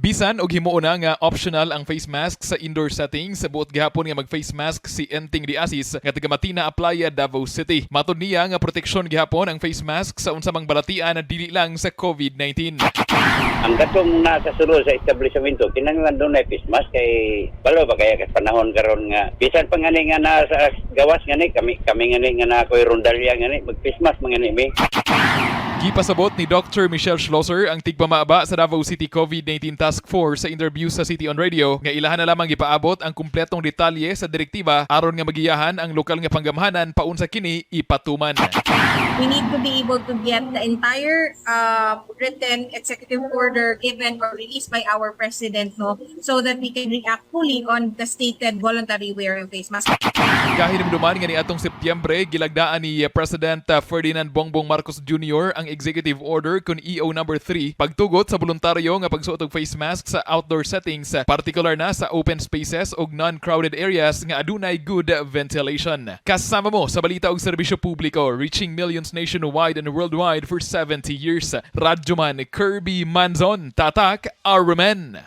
Bisan og himuon na nga optional ang face mask sa indoor settings, sa buot gihapon nga mag face mask si Enting Di Asis nga taga Matina, Aplaya, Davao City. Matod niya nga proteksyon gihapon ang face mask sa unsa mang balatian, dili lang sa COVID-19. Ang katong nasa sulod sa establishmento, kinahanglan dunay face mask kay balo ba kaya kay panahon karon nga bisan pa ngani nga nasa gawas ngani kami kami ngani nga naa koy rondalya ngani, mag face mask man ngani mi. Gipasabot ni Dr. Michelle Schlosser, ang tigpamaaba sa Davao City COVID-19 Task Force, sa interview sa City on Radio nga ilahan na lamang gipaabot ang kumpletong detalye sa direktiba aron nga magiyahan ang lokal nga panggamhanan paunsa kini ipatuman. We need to be able to get the entire written executive order given or released by our president, no, so that we can react fully on the stated voluntary wearing of face mask. Kahinumduman nga niadtong Setyembre, gilagdaan ni President Ferdinand Bongbong Marcos Jr. ang Executive Order kon EO number 3 pagtugot sa voluntaryo nga pagsuot og face mask sa outdoor settings, partikular na sa open spaces ug non-crowded areas nga adunay good ventilation. Kasama mo sa balita og serbisyo publiko, reaching millions nationwide and worldwide for 70 years. Radyoman Kirby Manzon, Tatak, Arumen.